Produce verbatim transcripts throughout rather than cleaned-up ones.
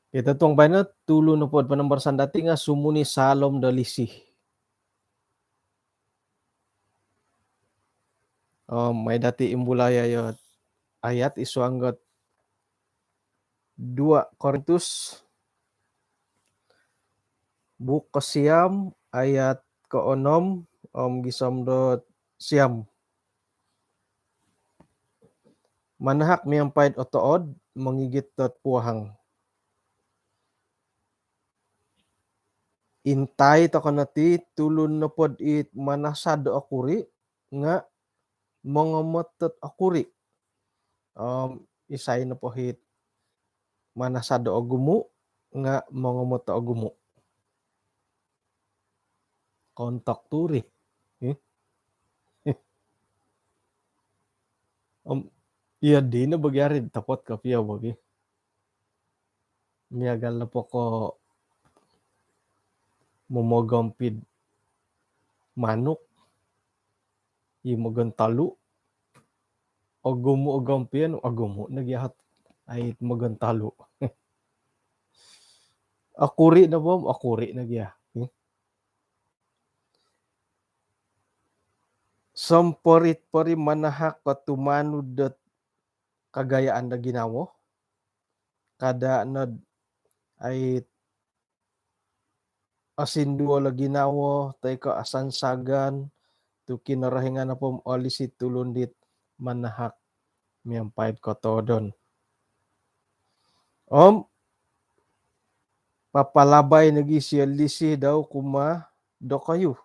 Iti tuong baino, tulu nopo do panambarasan dati nga sumuni saalom do lisi. Om mai dati imbulai iyot ayat id suang dot dua Korintus, buuk kosiam, ayat koonom om gisom dot siam. Manahak miampai dot otood, mongigit dot puhang. Intai tokou no ti, tulun nopo dit manasad do okuri nga mongomot dot okuri. Om isai nopo it manasad do ogumu nga mongomot do ogumu. Kontok turi. Eh? Om iya dino bagi ari topot kopio bagi. Miagal nopo ko momogompi do manuk, i mogontolu, ogumu o gompion, ogumu nogi ot ai mogontolu. Okuri nopo, okuri nogi. Hmm. Somporit-porit manahak ko tumanud dot kagayaan do ginawo. Kada no dit ai osinduol o ginawo toi ko asansagan, tu Kinorohingan nopo om olisi tulun dit manahak miampai dot kotoodon. Om papalabai nogi isio lisi dau kumaa dokoyu.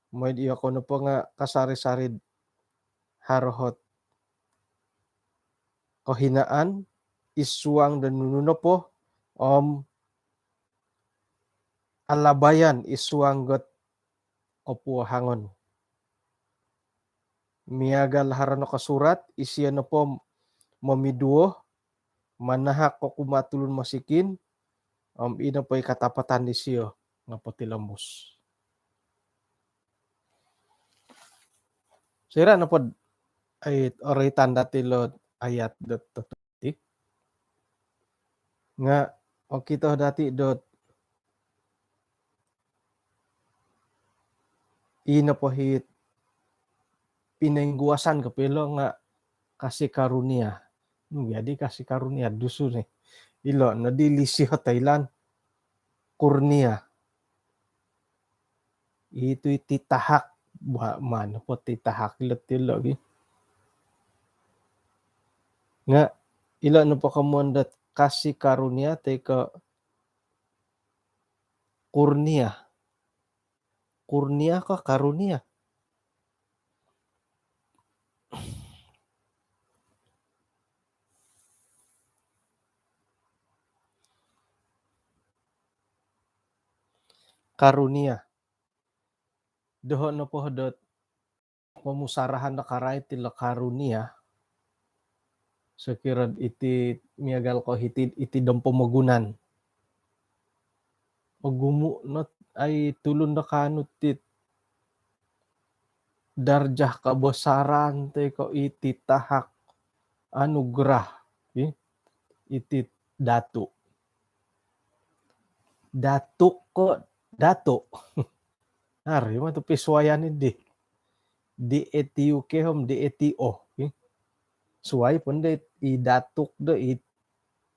Mooi do iyokou nopo nga kasari-sari do haro ot kohinaan id suang do nunu nopo om alabayan id suang dot kopuhawangon. Miagal haro nokosurat, isio nopo momiduo, manahak ko kumaa tulun mosikin, om ino po i katapatan disio nga potilombus. Soira nopo dot ai oroitan dati lo ayat dot tototi nga okito dati dot ino po it pinoingguasan kopio ilo nga kasih karunia. Hmm, jadi kasih karunia Dusun ni. Ilo no di lisi ot oilaan. Kurnia. Itu i titahak. Ba, maan po titahak ilo ti ilo gi. Nga ilo nopo komoyon dot kasih karunia toi ko kurnia. Kurnia ko karunia? Karunia. Doho nopo dot pomusarahan do karait ilo karunia. Sokiro iti miagal ko iti, iti dom pomogunan. Ogumu no ai tulun do kaanu dit darjah kebesaran toi ko iti tahak anugerah, eh, iti datu. Datuk ko datu. Hari mah tu pisuayan di. Di etiu ke om di etio, eh. Suai pun di i datuk do i,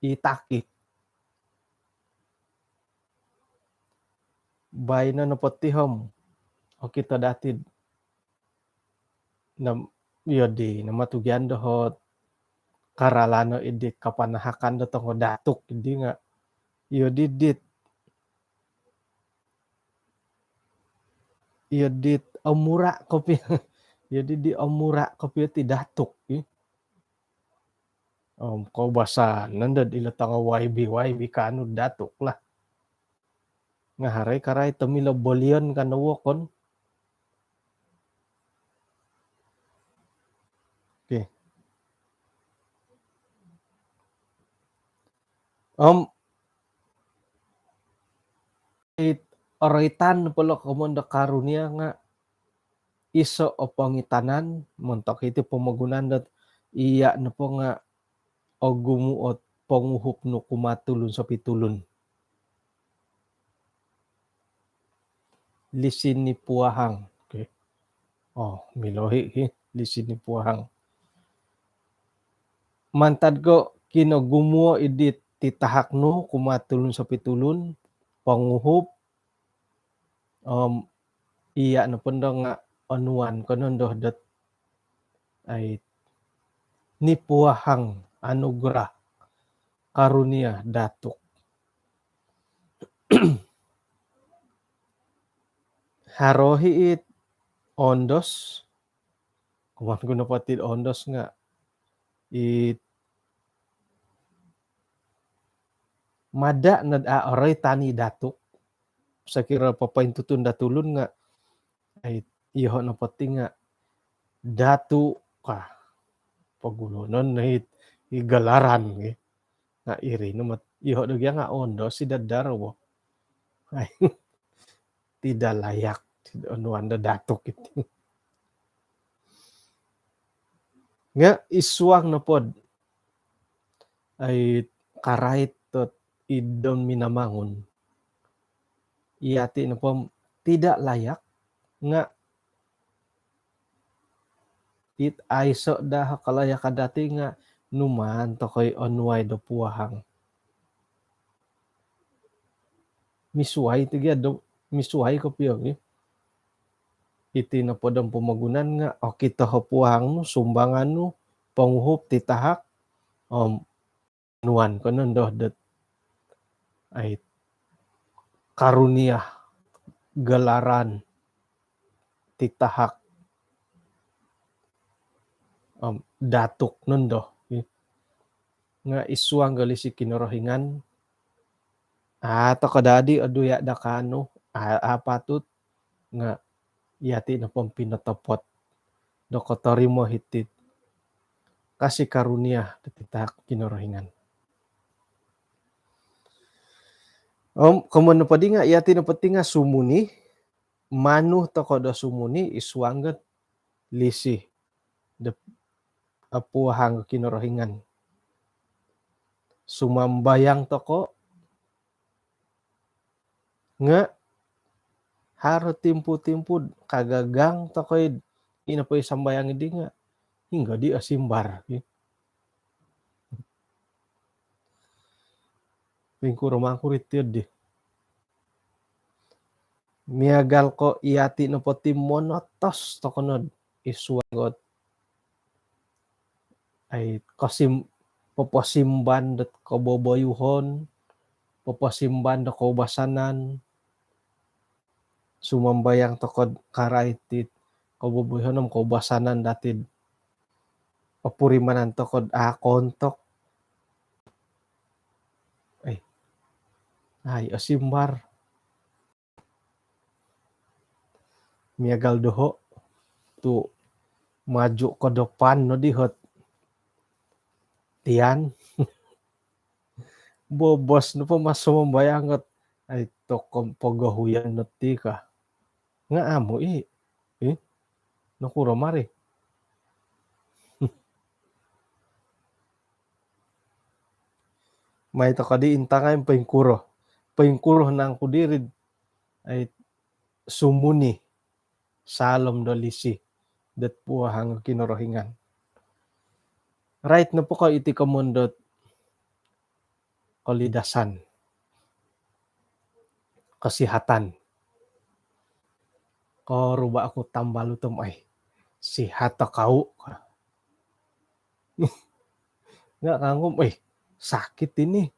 i taki. Baino nopo ti om okito dati do nam-, iyo di, nama tu gia doho ot karalano id dit kapanahakan do tongo datuk di nga iyo di dit, iyo dit omura kopio. Iyo di dit omura kopio ti datuk, eh. Om koubasanan do ilo tongo Y B, Y B kaanu datuk lah. Nga haro i karait om ilo bolion kan do wokon. Okey. Om it oroitan po ilo komoyon do karunia nga iso o pongitanan montok iti pomogunan dot iya nopo nga ogumu ot ponguhup nu kumaa tulun sopi tulun. Lisi nipuahang. Okay. Oh, milo hi, hi. Lisi nipuahang. Mantad ko kinogumuo idit titahak nu kumaa tulun sopi tulun, ponguhup, om iya nopo ndo nga onuan ko nondo dot ai nipuahang anugerah karunia datuk. Haro hi it ondos, kuman guna pati ondos nga it mada nad a orai tani datuk. Sakira papaintutun da tulun nga ai, iyoho nopo ti nga datu ka. Pogulunon na it i galaran, eh. Nga iri no mat, iyoho do gia nga ondo si dadar wo. Ai, tidak layak, tidak onuan da datuk iti. Nga isuang nopod ai karait dot idon Minamangun. Iyati nopo tidak layak nga it aiso da kalayak dati nga numaan tokoi onuai do puahang. Misuai tu gia do, misuai kopio gi. Iti nopo dom pomogunan nga okito ho puahang nu, sumbangan nu, ponguhup titahak, om nuan ko nondo dot ai karunia galaran titahak, om datuk nondo. Nga isuang gali si Kinorohingan, a toko dadi odu ya da kanu, a, a patut nga iyati nopo pinotopot do kotorimo hiti kasih karunia do titahak Kinorohingan. Om komoyon nopo di nga iyati nopo ti nga sumuni, manu toko do sumuni isuang got lisi do puahang Kinorohingan. Sumambayang toko nga haro timpu-timpu kagagang tokoi ino po i sambayang di nga hinggo di osimbar. Pingkuro mangkuri tiyo di. Miagal ko iyati nopo ti monotos toko nod isuang got ai kosim-, poposimban dot koboboyuhon, poposimban do koubasanan, sumambayang tokod karait it koboboyuhon om koubasanan datid opurimanan tokod a kontok. Ai, ai, osimbar. Miagal doho tu maju ke depan no dihot tian. Bobos no po maso mambayang ot ai tokom pogohuyan no ti ka. Nga amu i. Eh? Nokuro mari. Mai toko di intangai poingkuro. Poingkuro nangku diri ai sumuni salom do lisi dot puahang Kinorohingan. Rait nopo ko iti komoyon dot kolidasan, kesihatan. Koruba aku tambalut om ai sihat tokau. Nga kangku om ai sakit ini.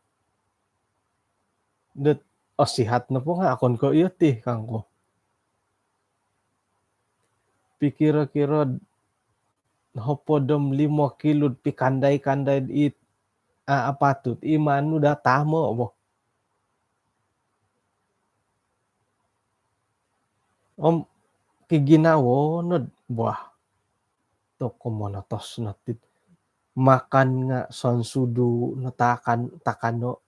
Dot osihat nopo nga okon ko iyo ti kangku. Pikiro-kiro hopod om limo kilo pikandai-kandai it a apatut i manu da tamo bo. Om kiginawo nod buah toko monotos no tit makan nga sonsudu no takan, takano.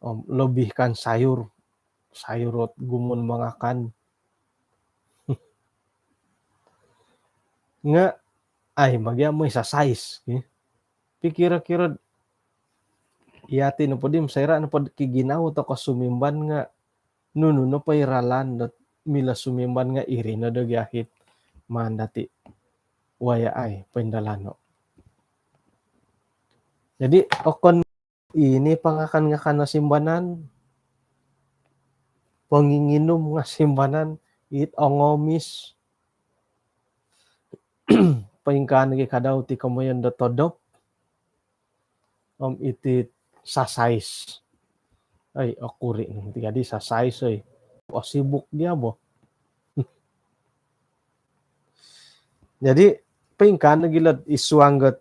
Om lebihkan sayur, sayur ot gumun mangakan. Nga ai magia moi sasais. Pikiro-kiro iyati' nopo di, soira' nopo di kiginawo toko' sumimban nga' nunu nopo i ralan dot milo sumimban nga' iri no do giahit maan dati' wayahai poindalano'. Jadi okon ini pangakan-ngakan nga simbanan, ponginginum nga simbanan, it ongomis, poingkaa nogi' kadau ti komoyon do todop, om iti sasais. Ai, okuri' no ti kadi sasais, oi. Osibuk dia bo. Jadi poingkaa nogi' lo'd isuang got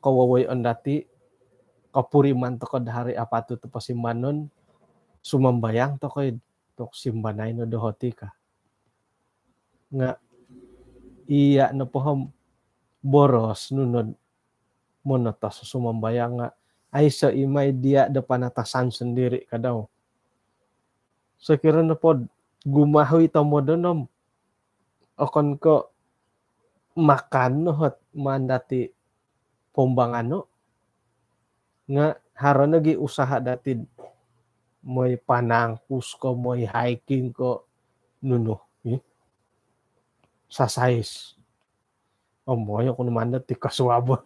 kowowoyoon dati', kopuriman toko'd haro apatut do posimbanon, sumambayang toko' id tok simbanai no doho' ti ka. Nga' iya' nopo om boros nu nod monotos sumambayang nga' aiso' i mai diya' do panatasan sondiri' kadau. Sokiro nopod gumahu i tomodon om okon ko' makan no hot maan dati' pombangano', nga' haro nogi' usaha dati'd moi panangkus ko, moi hiking ko, nunu, ih. Sasais. Om moi oku no maan dati' kosuabon.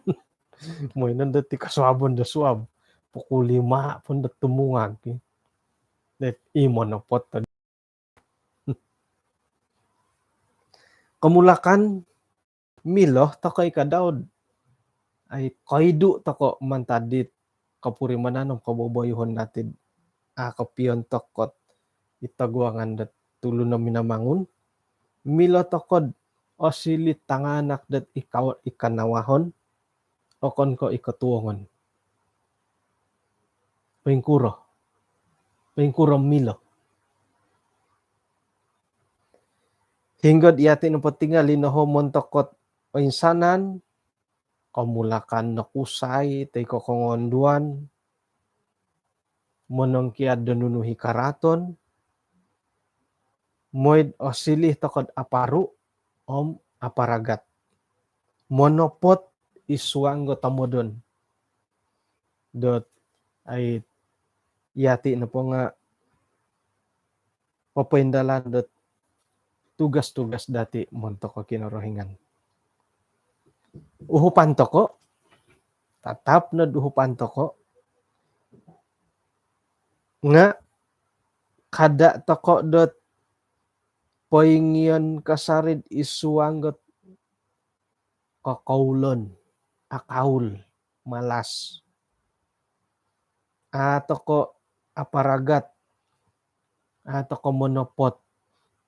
Moi no dati' kosuabon do suab. Pukul lima pun do tumungag, ih. Dot i monopot tod. Komulakan milo toko' i kadau'd ai koidu' toko' mantad dit kopurimanan om koboboyuhon dati'd a' kopiontok ot i toguangan dot tulun o Minamangun. Milo toko'd osiliu tanganak dot i kawa-, i kanawahon, okon ko' i kotuongon. Poingkuro? Poingkuro milo? Hinggod iyati' nopo ti nga' linoho montok ot oinsanan, komulakan no kusai toi ko' kongonduan, monongkiad do nunu i karaaton, moi'd osiliu toko'd aparu' om aparagat. Monopot isuang got tomodon. Dot ai iyati' nopo nga' popoindalan dot tugas-tugas dati' montok o Kinorohingan. Uhupan toko', tatap nod uhupan toko', nga' kada' toko' dot poingion kasari'd isuang got kokoulon, akaul, malas. A' toko' aparagat, a' toko' monopot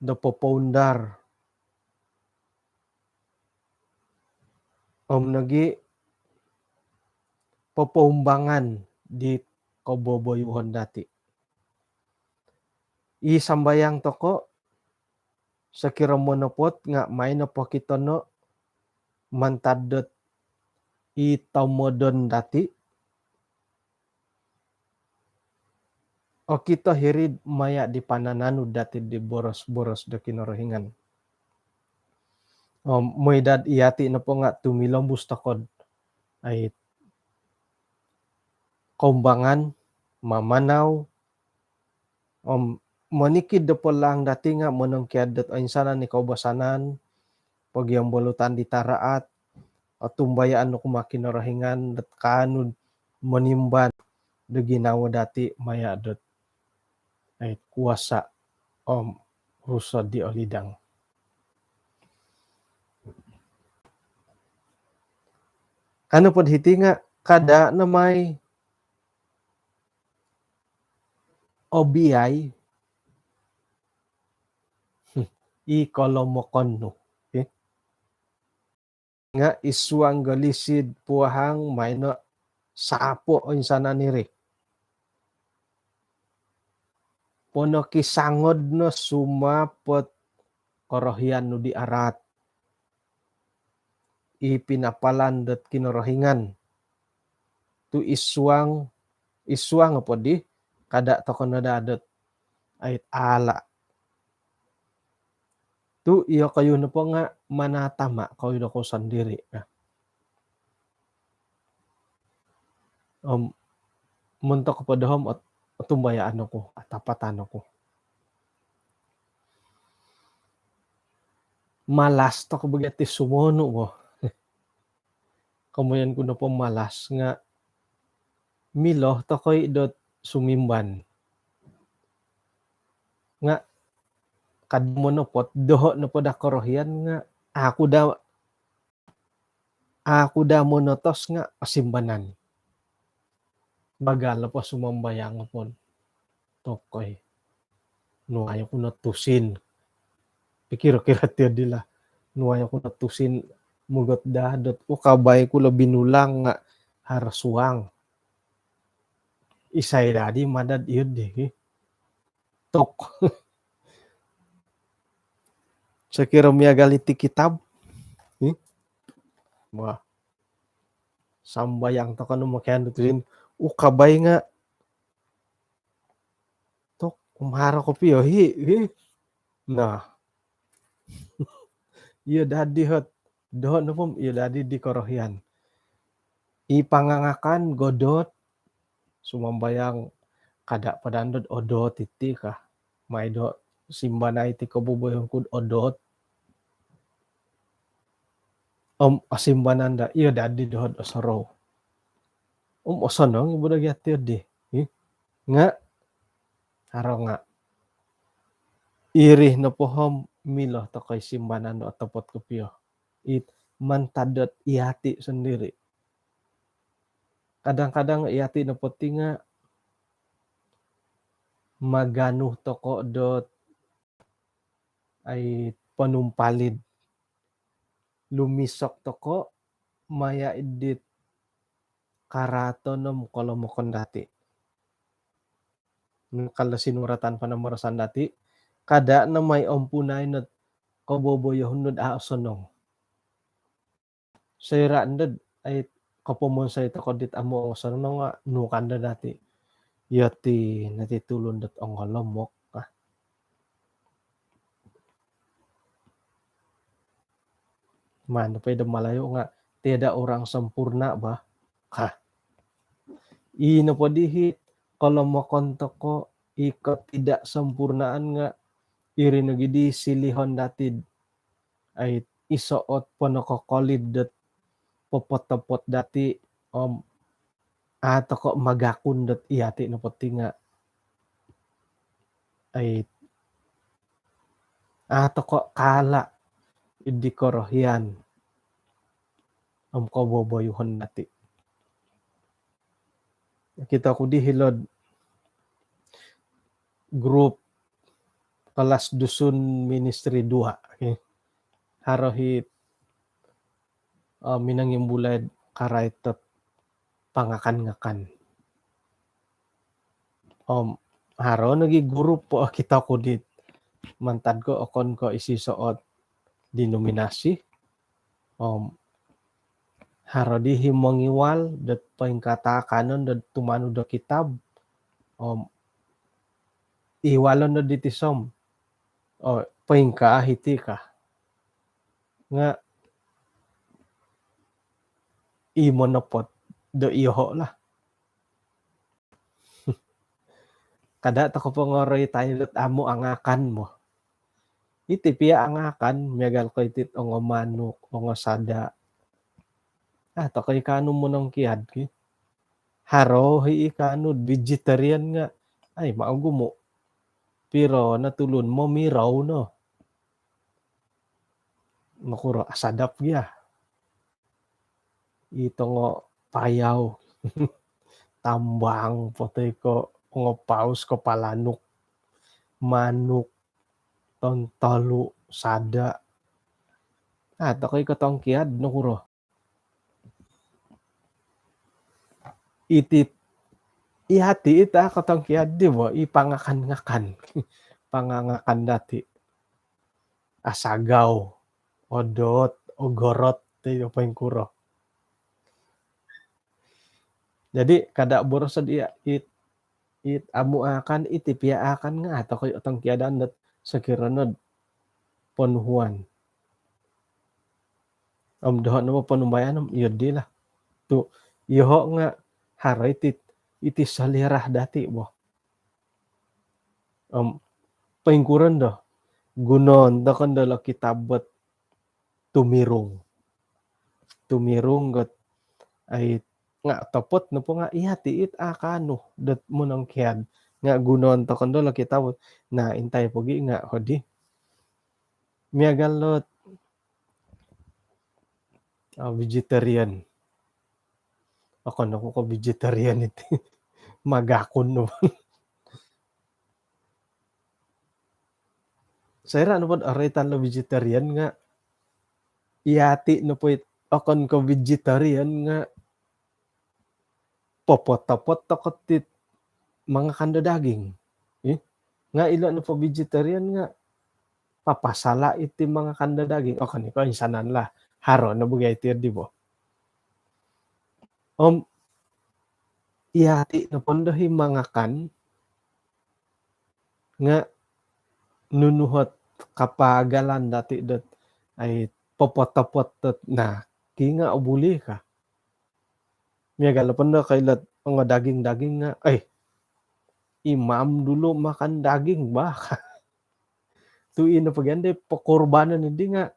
do popoundar om nogi' popoumbangan di koboboyuhon dati'. I sambayang toko', sokiro monopot nga' mai no pokitono' mantad dot i tomodon dati', okito hiri'd maya' di panananud dati' di boros-boros do Kinorohingan. Om moi dot iyati' nopo nga' tumilombus toko'd ai koumbangan, mamanau, om monikid do polaang dati' nga' monongkiad dot oinsanan i koubasanan, pogiombolutan di taraat, otumbayaan nu kumaa Kinorohingan dot kaanu'd monimban do ginawo dati' maya' dot ai kuasa om Rusod di Olidang. Ka nopod hiti nga' kada' no mai obiai i kolomokon nu. Okey. Nga' isuang golisid puhang mai no sapo' oinsanan iri. Ponokisangod no sumapot korohian nu di araat i pinapalan dot Kinorohingan. Tu' isuang, isuang nopo di, kada' toko' no daa dot ait ala'. Tu' iyokoyu nopo nga' manatama' kou dokou sondiri'. Nah. Om Montok po doho om ot-, otumbayaan oku, atapatan oku. Malas toko bo gia ti sumonu bo. Komoyon ku nopo malas nga milo toko i dot sumimban. Nga kada monopot, doho nopo do korohian nga aku da, aku da monotos nga osimbanan. Bagal po sumambayang po. Tokoi. Nuai oku no tusin. Pikir-kira tiyo dilo. Nuai oku no tusin mugot da dot ukabai ku lo binulang nga haro suang. Isai dadi madad iyo di. Tok. Sokiro miagal iti kitab. Hmm? Wah. Sambayang toko no mokian do tusin. Ukabai nga. Tok, om haro kopio hi. Hi. Nah. Iyo dadi hot. Doho nopo om iyo dadi di korohian. I pangangakan godot. Sumambayang kada po daan dot odot iti ka. Mai do simbanai ti koboboyoon ku dot odot. Om osimbanan da, iyo dadi doho dot osorou. Om osonong i bo do gia tiyo di. Hi. Nga. Haro nga. Iri nopo om milo toko i simbanan do otopot kopio. It mantad dot iyati sondiri. Kadang-kadang iyati nopo ti nga maganu toko dot ai ponumpalid. Lumisok toko maya id dit karaaton om kolomokon dati. Kalau sinuratan panambarasan dati, kada no mai ompunai not koboboyoon not a osonong. Soira ndo dot ai kopomonsoi toko dit amu osonong nga nu ka ndo dati. Iyo ti nati tulun dot ongolomok. Ah. Maan po i do Malayu nga tiada orang sempurna bah. Hah. I nopo di hi kolomokon toko i ketidaksempurnaan nga iri nogi di silihon dati. Ai iso ot ponokokolid dot popotopot dati om a toko magakun dot iyati nopo ti nga ai a toko kala id di korohian om koboboyoon dati. Okito ku di hilo'd grup kelas Dusun Ministry dua. Okay. Haro hi minongimbulai karait dot pangakan-ngakan. Om haro nogi grup po okito ku di mantad ko okon ko isoiso ot denominasi. Om haro di hi mongiwal dot poingkaa taakanon dot tumanud do kitab. Om iwalon do diti som. Oh, poingkaa hiti ka. Nga i monopot do iyoho lah. Kada toko po ngoroi tailot amu angakan mo. Iti pia angakan miagal ko iti ongo manuk, ongo sada. Ah, toko i kaanu monongkiad ki. Haro hi i kaanu vegetarian nga ai ma ogumu. Piro no tulun momirou no. Nokuro asadap gia. I tongo payau. Tambang potoi ko ongo paus ko palanuk. Manuk. Tontolu sada. Ah, toko i kotongkiad nokuro. Iti i hati ita kotongkiad di bo i pangakan-ngakan. Pangangakan dati. Asagau, odot, ogorot, ti apa yang kuro. Jadi kada boros dia it it amu akan iti pia akan nga toko i otongkiadan dot sokiro nod ponuhuan. Om doho nopo ponumbayaan om iyo di lah. Tu iyoho nga haro iti iti selera dati bo. Om poingkuro no do gunoon toko no do Alkitab dot tumirung. Tumirung dot ai nga otopot nopo nga iyati it akaanu dot monongkiad. Nga gunoon toko no do Alkitab. Nah, intai pogi nga hodi. Miagal dot ah, vegetarian. Okon oku ko vegetarian iti. Magakun no. Soira nopo do roitan do vegetarian nga iyati nopo it okon ko vegetarian nga popot-topot toko it mangakan do daging. Ih, nga ilo nopo vegetarian nga papasala iti mangakan do daging. Okon i ko insanan lah. Haro no bo gia iti di bo. Om iyati nopo do i mangakan nga nunu ot kapagalan dati dot ai popot-topot dot nah, ki nga obuli ka. Miagal nopo do koilo dot ongo daging-daging nga, eh, imam dulu makan daging bah. Tu ino pogi ande pokorbanan di nga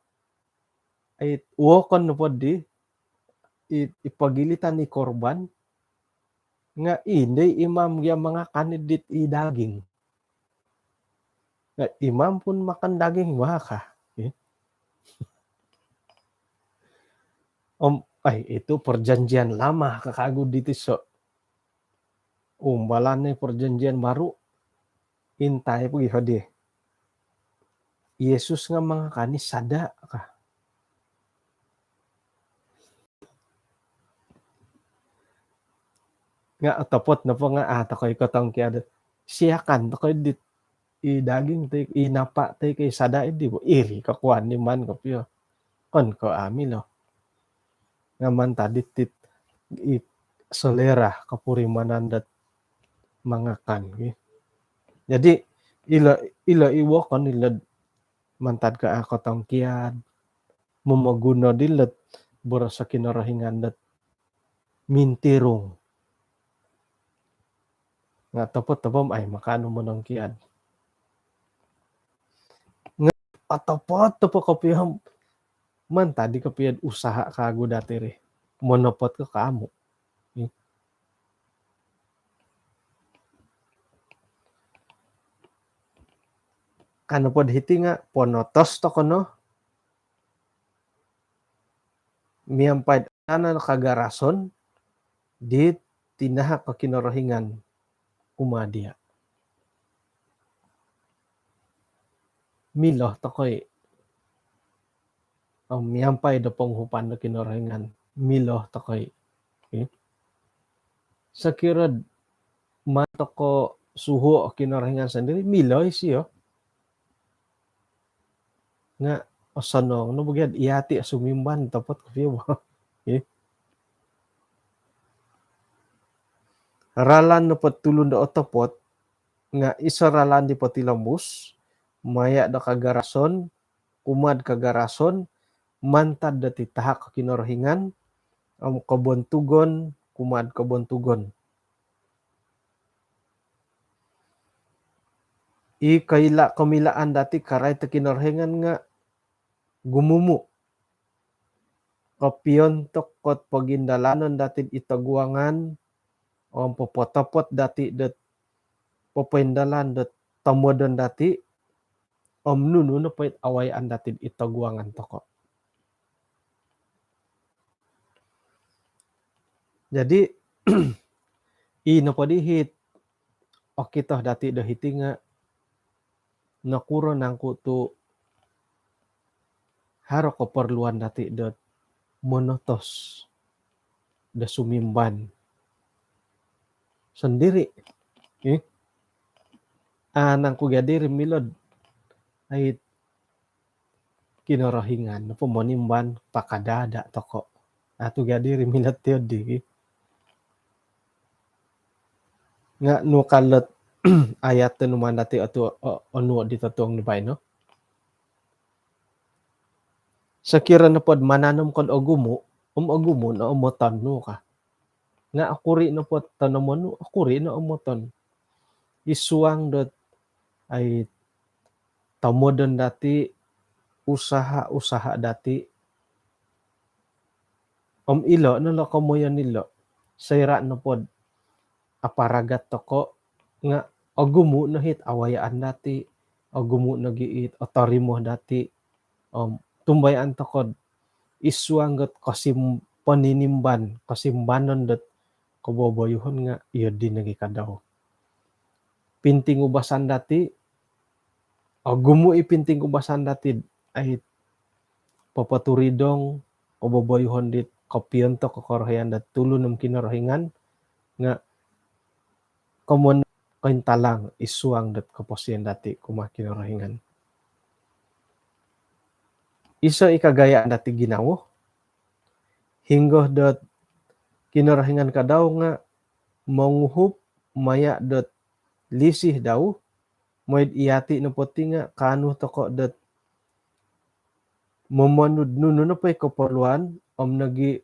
ai wokon nopo di i, i pogilitan i korban nga indi imam gia mangakan dit i daging. Nga imam pun makan daging bah ka. Eh? Om ai itu perjanjian lama ka kagu di tiso. Umbalan ni perjanjian baru. Intai pogi hodi. Yesus nga mangakan i sada ka. Nga otopot nopo nga ah toko i kotongkiad. Siakan toko i dit i daging ti i napa ti i sada i di bo. Iri kokuan ni maan kopio. Okon ko ami lo. Nga mantad dit i selera kopurimanan dot mangakan ki. Jadi ilo ilo i wokon ilo mantad ko ah kotongkiad momoguno dilo dot boros Kinorohingan dot mintirung. Nga otopot-topot ai makaanu monongkiad. Nga otopot-topot kopio mantad i kopio usaha kagu dati ri. Monopot ko kamu. Hmm. Ka nopo do hiti nga ponotos toko no miampai do kagarason di tinahak ko Kinorohingan kumaa dia. Milo toko i om miampai do ponguhupan do Kinorohingan milo toko i. Okey. Sokiro maan toko suhuo Kinorohingan sondiri milo isio. Nga osonong no bo gia iyati sumimban otopot kopio bo. Okey. Ralan nopo tulun do otopot nga iso ralan di potilombus maya do kagarason, kumaa do kagarason mantad do titahak Kinorohingan om kobontugon kumaa do kobontugon. I koilo komilaan dati karait do Kinorohingan nga gumumu. Kopiontok dot pogindalanon dati id toguangan om popotopot dati dot popoindalan dot tomodon dati om nunu nopo it awayaan dati id toguangan toko. Jadi i nopo di hiti okito dati do hiti nga nokuro nangku tu haro keperluan dati do monotos do sumimban sondiri. Eh? Ah, nangku gia diri milo do ai Kinorohingan nopo monimban pakadada toko. Atu gia diri milo tiodi ki. Nga nu ka lot ayat tu nu maan dati atu o-, onuo di totuong di baino. Sokiro nopo do mananom ko do ogumu, om ogumu no om otonu ka. Nga' okuri' nopo tonomon nu, okuri' no omoton. Id suang dot ai tomodon dati', usaha-usaha dati'. Om ilo' no lo' komoyon ilo'. Soira' nopod aparagat toko' nga' ogumu' no it awayaan dati', ogumu' nogi' it otorimo dati'. Om tumbayaan toko'd id suang dot kosim-, poninimban, kosimbanon dot koboboyuhon nga' iyo di nogi' kadau. Pintingubasan dati', ogumu' i pintingubasan dati'd ai popoturidong koboboyuhon dit kopiontok o korohian dot tulun om Kinorohingan nga' komoyon kointalang id suang dot koposion dati' kumaa Kinorohingan. Iso' i kagayaan dati' ginawo, hinggo dot Kinorohingan kadau nga' monguhup maya' dot lisi dau, moi'd iyati' nopo ti nga' kaanu toko' dot momonu'd nunu nopo i koporluan, om nogi'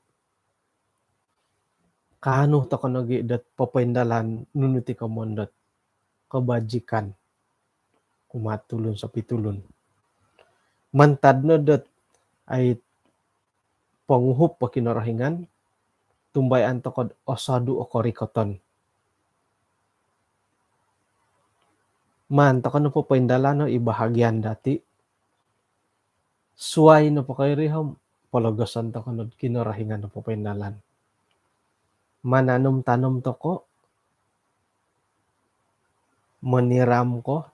kaanu toko' nogi' dot popoindalan nunu ti komoyon dot kebajikan kumaa tulun sopitulun. Mantad no dot ai ponguhup o Kinorohingan, tumbayaan toko'd osodu' o korikoton. Maan toko' nopo poindalano i bahagian dati', suwai nopo ko iri om pologoson toko' nod Kinorohingan nopo poindalan. Mananom-tanom toko', moniram ko,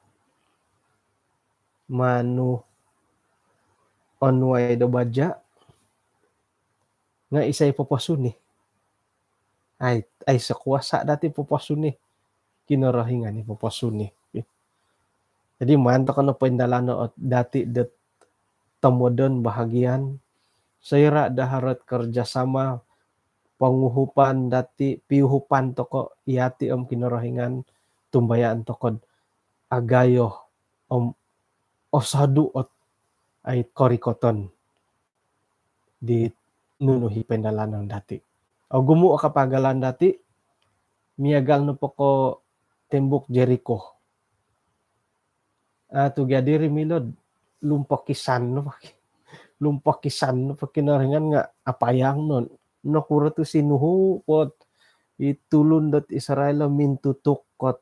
manu onuai do baja', nga' isai poposuni? Ai, aiso kuasa dati' poposuni. Kinorohingan i poposuni. Jadi maan toko' no poindalano ot dati' dot tomodon bahagian, soira' do haro ot kerjasama, ponguhupan dati', piuhupan toko' iyati' om Kinorohingan, tumbayaan toko'd agayo om osodu' ot ai korikoton di nunu i poindalanon dati'. Ogumu' o kapagalan dati', miagal nopo ko tembok Jeriko. A, tu' gia diri milo'd lumpokisan nopo, lumpokisan nopo Kinorohingan nga' apayang no. Nokuro tu' sinuhu' po ot i tulun dot Israel o mintutuk ot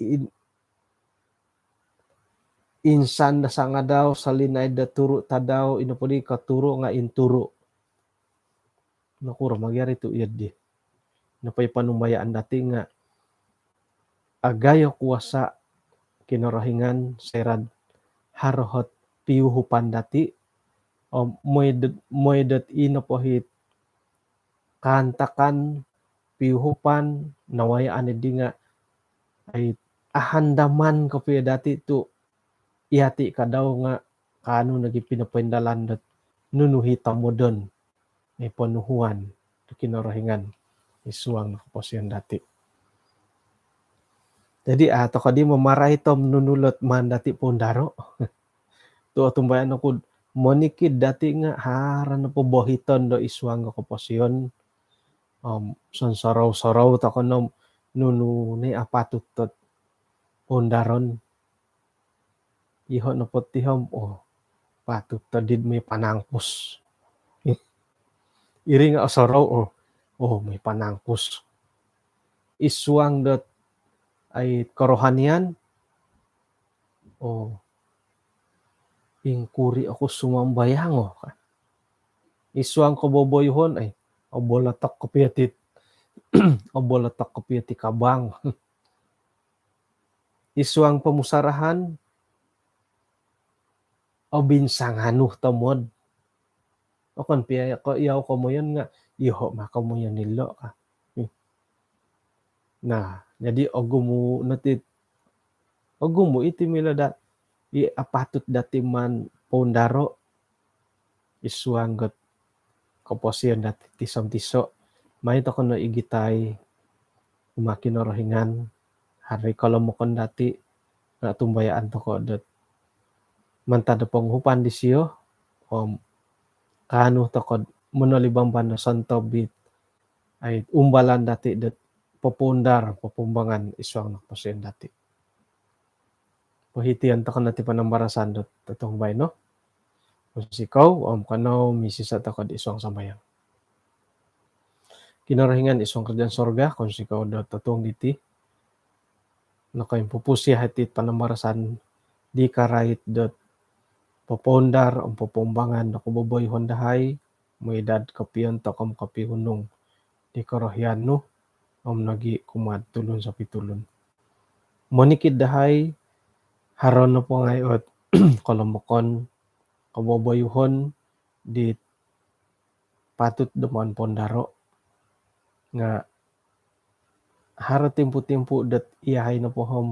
in-, insan do sangadau, solinaid do turu' tadau, ino podi koturu' nga' inturu'. Nokuro ma gia ri tu' iyo di. Nopo i ponumbayaan dati' nga' agayo kuasa Kinorohingan soira'd haro ot piuhupan dati', om mooi dot, mooi dot ino po it kaantakan, piuhupan, nawayaan di nga' ai ahandaman kopio dati' tu' iyati' kadau nga' kaanu nogi pinopoindalan dot nunu i tomodon i ponuhuan do Kinorohingan id suang do koposion dati'. Jadi, a, toko' di mamarait om nunu lot maan dati' poundaro'. Tu' otumbayaan oku'd monikid dati' nga' haro nopo bohiton do id suang do koposion. Om sonsorou-sorou toko' no om nunu ni apatut dot poundaron. Iyoho' nopo ti om, oh, patut todi'd mooi panangkus. Iri nga' osorou, oh, oh, mooi panangkus. Id suang dot ai korohanian, oh, ingkuri' oku sumambayang, oh, ka. Id suang koboboyuhon, ai, obolotok kopio ti, obolotok kopio ti kabang. Id suang pomusarahan, obinsanganu tomod. Okon pia ko' iyau komoyon nga' iyoho' ma komoyon ilo' ka. Nah, jadi ogumu' no ti, ogumu' iti milo dot i apatut dati' maan poundaro' id suang dot koposion dati' tiso-tiso'. Mai toko' no igitai kumaa Kinorohingan, haro i kolomokon dati', nga' otumbayaan toko' dot mantad do ponguhupan disio, om kaanu toko'd monolibamban do sontob it ai umbalan dati dot popoundar, popoumbangan id suang do koposion dati. Pohiti ontok dati panambarasan dot totuong baino. Kounsikou om kanou misisa tokou id suang sambayang. Kinorohingan id suang kerajaan sorga, kounsikou dot totuong diti nokoimpupusi hiti panambarasan di karait dot popoundar om popoumbangan do koboboyuhon dahai, mooi dot kopiontok om kopihunung di korohian nu om nogi kumaa tulun sopi tulun. Monikid dahai, haro nopo ngai ot kolomokon, koboboyuhon di patut do maan poundaro, nga haro timpu-timpu dot iyahai nopo om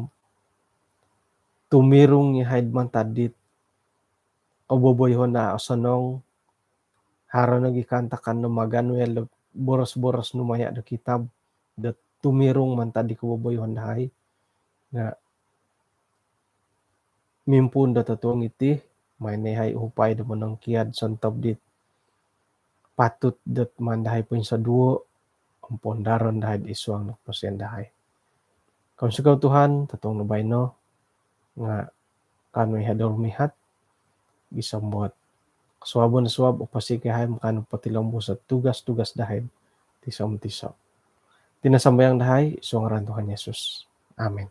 tumirung iyahai mantad dit koboboyuhon a osonong, haro nogi kaantakan do maganu ilo boros-boros nu maya do kitab dot tumirung mantad di koboboyuhon dahai. Nga mimpuun do totuong iti, maan iyahai uhupai do monongkiad sontob dit patut dot maan dahai poinsoduo om poundaron dahai id suang do koposion dahai. Kounsikou Tuhan, totuong do baino nga kaanu iyahai do rumihat, gisom dot kosuabon suab, oposik iyahai om kaanu potilombus o tugas-tugas dahai tiso om tiso. Iti no sambayang dahai id suang ngaran Tuhan Yesus. Amin.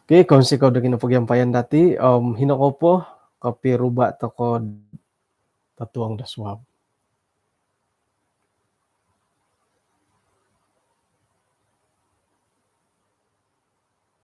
Okey, kounsikou do kinopogiampayan dati om hino kou po, kopiruba tokou totuong do suab.